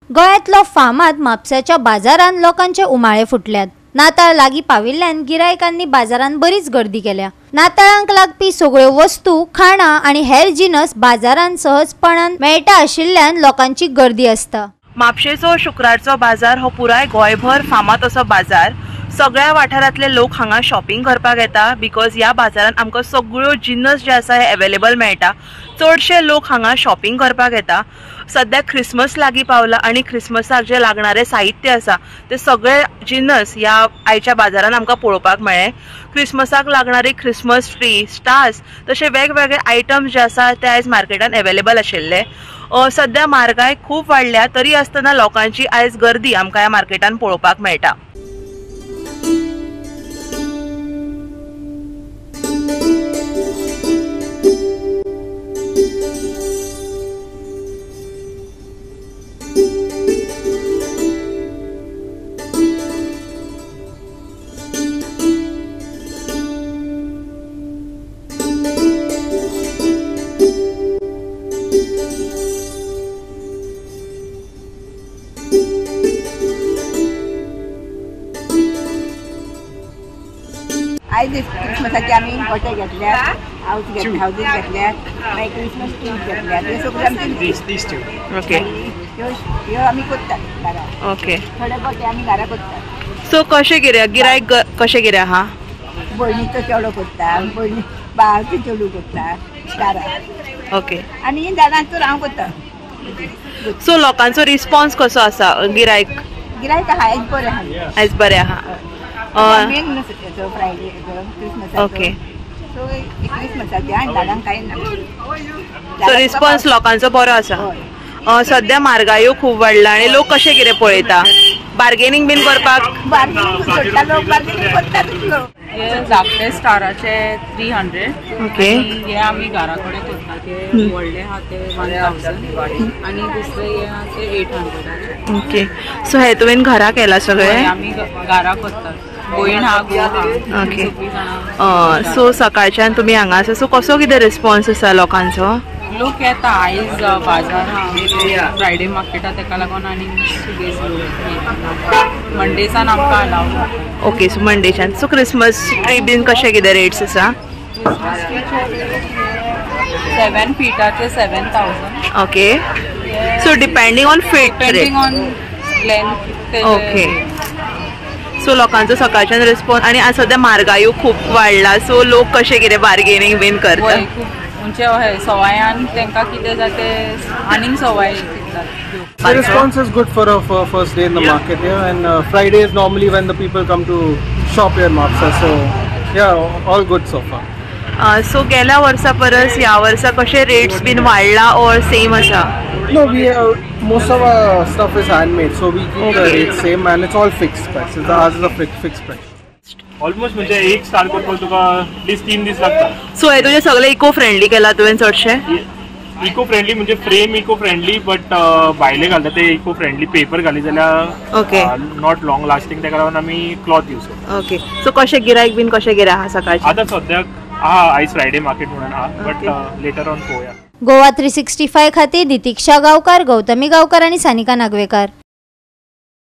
गोंयांतलो फामाद म्हापशाच्या बाजारांत लोकांचे उमाळे फुटल्यात. नाताळ लागीं पाविल्ल्यान गिरायकांनी बाजारांत बरीच गर्दी केल्या. नाताळांक लागपी सगळ्यो वस्तू, खाणां आनी हेर जिनस बाजारांत सहजपणान मेळटा आशिल्ल्यान लोकांची गर्दी आसता. म्हापशेचो शुक्रारचो बाजार हो पुराय गोंयभर फामाद असो बाजार. सगळ्या वाठारांतले लोक हांगा शॉपिंग करपाक येता because ह्या बाजारांत आमकां सगळ्यो जिनस जे आसा हे अवेलेबल मेळटा. चडशे लोक हांगा शॉपिंग करपाक येता. सद्या क्रिसमस लागीं पावला आनी क्रिसमसाक जे लागणारे साहित्य आसा ते सगळे जिनस ह्या आयच्या बाजारांत आमकां पळोवपाक मेळ्ळे. क्रिसमसाक लागणारे क्रिसमस ट्री, स्टार्स तशे वेगवेगळे आयटम्स जे आसा ते आयज मार्केटान अवेलेबल आशिल्ले. सद्या म्हारगाय खूब वाडल्या तरी आसतना लोकांची आयज गर्दी आमकां ह्या मार्केटान पळोवपाक मेळटा. आयज क्रिसमसाचे आमी गोटे घेतल्यात, हावज हावजीस घेतल्यात, मागीर क्रिसमस ट्रीज घेतल्यात, ते सगळे आमचे. ओके, ह्यो आमी करतात घरा. ओके, थोडे गोटे आमी घरा करतात. सो कशें कितें गिरायक कशें कितें आहा? भयणीचो चेडो करता, भयणी बाळाचो चेडूं करता दारां. ओके, आनी दारांचो हांव करता. सो लोकांचो रिस्पॉन्स कसो आसा? गिरायक गिरायक आहा आयज बरें आहा, आयज बरें आहा. मेन फ्रायडे क्रिसमसाचो. ओके, सो क्रिसमसाचे आनी दारांक कांय ना. सो रिस्पॉन्स लोकांचो बरो आसा. सद्या म्हारगायो खूब वाडला आनी लोक कशें कितें पळयता? बार्गेनींग बीन करपाक? बार्गेनींग सोडटा लोक, बार्गेनींग करतात लोक. हे धाकटे स्टाराचे 300. ओके, हे आमी घरा कडेन करता. ते व्हडले आहा ते 1000 आनी दुसरे हे आहा ते 800. ओके, सो हे तुवें घरा केला सगळे? आमी घरा करतात. भयण आहा, घोव आहा. ओके, सो सकाळच्यान तुमी हांगा आसा. सो कसो कितें रिस्पॉन्स आसा लोकांचो? लोक येता आयज बाजार आहा, फ्रायडे मार्केटा, तेका लागून आनी सुबेज लोक. मंडेसान आमकां अलावड. ओके, सो मंडेच्यान. सो क्रिसमस ट्री बीन कशें कितें रेट्स आसा? 7 फिटाचे 7000. Okay, so depending on feet, depending on length. Okay, so लोकांचो सकाळच्यान रिस्पॉन्स. आनी आज सद्या म्हारगायो खूब वाडला, सो लोक कशें कितें बार्गेनींग बीन करता? म्हणजे सवायान तेंका कितें जाता आनीक सवाय दितात. The response is good for a first day in the market here, and Friday is normally when the people come to shop here in Mapsa, so yeah, all good so far. So गेल्या वर्सा परस ह्या वर्सा कशे rates बीन वाडला or same आसा? No, we most of our stuff is handmade, so we keep the rates same and it's all fixed prices. Ours is a fixed price. Almost म्हणजे एक स्टार करपाक तुका एटलीस्ट 3 दीस लागता. सो हे तुजे सगळे इको फ्रेंडली केला तुवें चडशे? इको फ्रेंडली म्हणजे फ्रेम इको फ्रेंडली, बट भायले घालता ते इको फ्रेंडली पेपर घाली जाल्यार ओके not long lasting, तेका लागून आमी क्लॉथ यूज करता. ओके, सो कशें गिरायक बीन कशें कितें आहा सकाळचें? आतां सद्याक आहा, आयज फ्रायडे मार्केट म्हणून आहा, बट लेटर ऑन पळोवया. गोवा 365 खातीर दितीक्षा गांवकार, गौतमी गांवकार आनी सानिका नागवेकार.